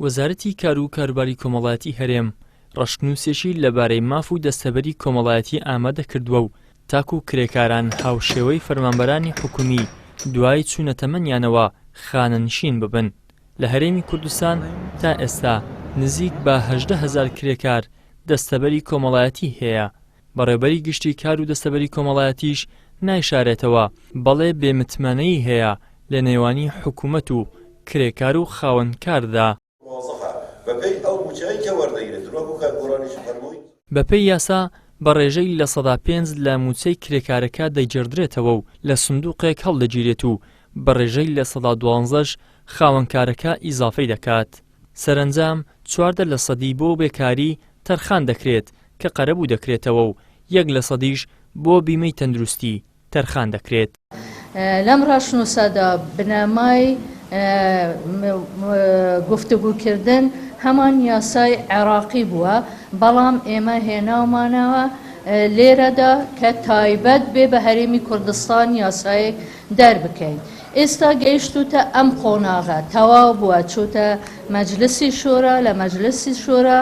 وەزارەتی کار و کاروباری کۆمەڵایەتی هەرێم ڕەشنووسێکی لەبارەی ماف و دەستەبەری کۆمەڵایەتی ئامادە کردووە و تاکو کرێکاران هاوشێوەی فەرمانبەرانی حکومی دوای چوونە تەمەنیانەوە خانەنشین ببن. لە هەرێمی کوردستان تا ئێستا نزیک بە 18 هەزار کرێکار دەستەبەری کۆمەڵایەتی هەیە، بەڕێوبەری گشتی کار و دەستەبەری کۆمەڵایەتیش نایشارێتەوە بەڵێ بێ متمانەیی هەیە لە نێوانی حکومەت و کرێکار و خاوەنکاردا. موەزەفە بەپێی ئەو موچەی کە وەردەگرێت وەکو کاک گۆرانیش فەرمووی. بەپێی یاسا بە ڕێژەی 5% لە موچەی کرێکارەکە دەگێڕدرێتەوە و لە سندوقێک هەڵدەگیرێت و بە ڕێژەی 12% ش خاوەنکارەکە ئیزافەی دەکات. سەرەنجام 14 لەسەدی بۆ بێکاری تەرخان دەکرێت کە قەرەبوو دەکرێتەوە و یەک لەسەدیش بۆ بیمەی تەندروستی تەرخان دەکرێت. لەم ڕەشنووسەدا بنەمای گفتوگوکردن هەمان یاسای عێراقی بووە، بەڵام ئێمە هێناومانەوە لێرەدا کە تایبەت بێ بە هەرێمی کوردستان یاسایەک دەربکەین. ئێستا گەیشتووتە ئەم قۆناغە، تەواو بووە، چۆتە مەجلسی شۆرا، لە مەجلسی شۆرا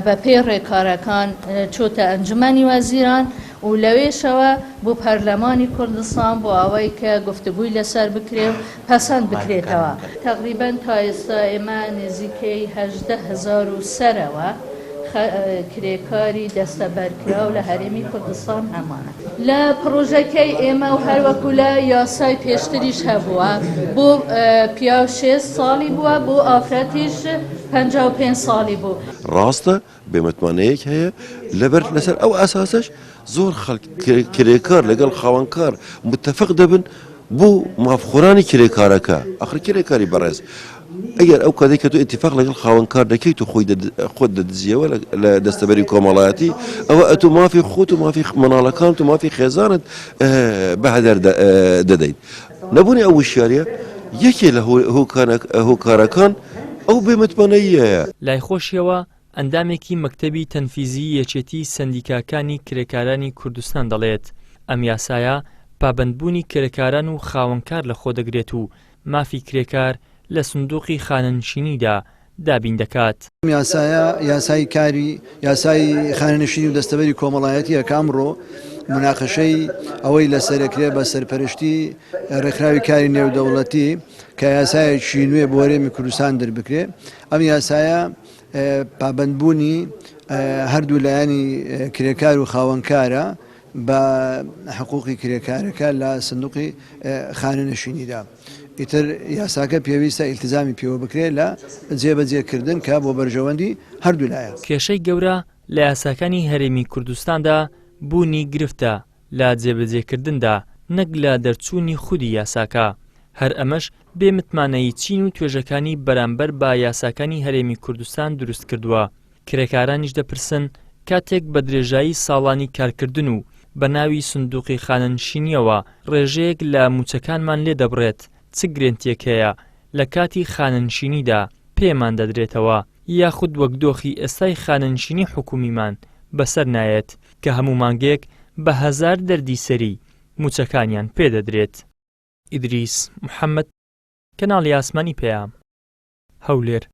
بە پێی ڕێکارەکان چۆتە ئەنجومەنی وەزیران و لەوێشەوە بۆ پەرلەمانی کوردستان بۆ ئەوەی کە گفتوگوی لەسەر بکرێ و پەسەند بکرێتەوە. تەقریبەن تا ئێستا ئێمە نزیکەی 18 هەزار و سەرەوە کرێکاری دەستەبەرکراو لە هەرێمی کوردستان هەمانە. لە پڕۆژەکەی ئێمە و هەروەکو لە یاسای پێشتریش هەبووە بۆ پیاو 60 ساڵی بووە بۆ ئافرەتیش 55 ساڵی بوو. ڕاستە بێ متمانەیەک هەیە لەبەر لەسەر ئەو ئەساسەش زۆر خەڵک کرێکار لەگەڵ خاوەنکار متفق دەبن بۆ مافخۆرانی کرێکارەکە ئەخر کرێکاری بەڕێز ئەگەر ئەو کاتێک کە تۆ ئیتیفاق لەگەڵ خاوەنکار دەکەیت و خۆی خۆت دەدزیەوە لە دەستەبەری کۆمەڵایەتی ئەوە ئەتۆ مافی خۆت و مافی مناڵەکانت و مافی خێزانت بە هەدەر دەدەیت نەبوونی ئەو وشیاریە یەکێ لە هۆکارەکان ئەو بێمتمانەییەیە. لای خۆشیەوە ئەندامێکی مەکتەبی تەنفیزیی یەکێتیی سەندیکاکانی کرێکارانی کوردستان دەڵێت، ئەم یاسایە پابەندبوونی کرێکاران و خاوەنکار لەخۆدەگرێت و مافی کرێکار لە سندوقی خانەنشینیدا دابین دەکات. ئەم یاسایە یاسای کاری یاسای خانەنشینی و دەستەبەری کۆمەڵایەتیە کە ئەمڕۆ موناقەشەی ئەوەی لەسەرەکرێ بە سەرپەرشتی ڕێکخراوی کاری نێودەوڵەتی کە یاسایەکی نوێ بۆ هەرێمی کوردستان دەربکرێ ئەم یاسایە پابەندبوونی هەردوو لایەنی کرێکار و خاوەنکارە بە حقوقی کرێکارەکە لە سندوقی خانەنشینیدا. ئیتر یاساکە پێویستە ئیلتزامی پێوە بکرێت لە جێبەجێکردن کە بۆ بەرژەوەندی هەردوولایە. کێشەی گەورە لە یاساکانی هەرێمی کوردستاندا بوونی گرفتە لە جێبەجێکردندا نەک لە دەرچوونی خودی یاساکە، هەر ئەمەش بێ متمانەیی چین و توێژەکانی بەرامبەر بە یاساکانی هەرێمی کوردستان دروستکردووە. کرێکارانیش دەپرسن کاتێک بە درێژایی ساڵانی کارکردن و بە ناوی سندوقی خانەنشینییەوە ڕێژەیەک لە مووچەکانمان لێ دەبڕێت چ گرێنتییەک هەیە لە کاتی خانەنشینیدا پێمان دەدرێتەوە یاخود وەک دۆخی ئێستای خانەنشینی حکومیمان بەسەر نایەت کە هەموو مانگێک بە هەزار دەردی سەری مووچەکانیان پێ دەدرێت. ئیدریس محەمەد، کەناڵی ئاسمانی پەیام، هەولێر.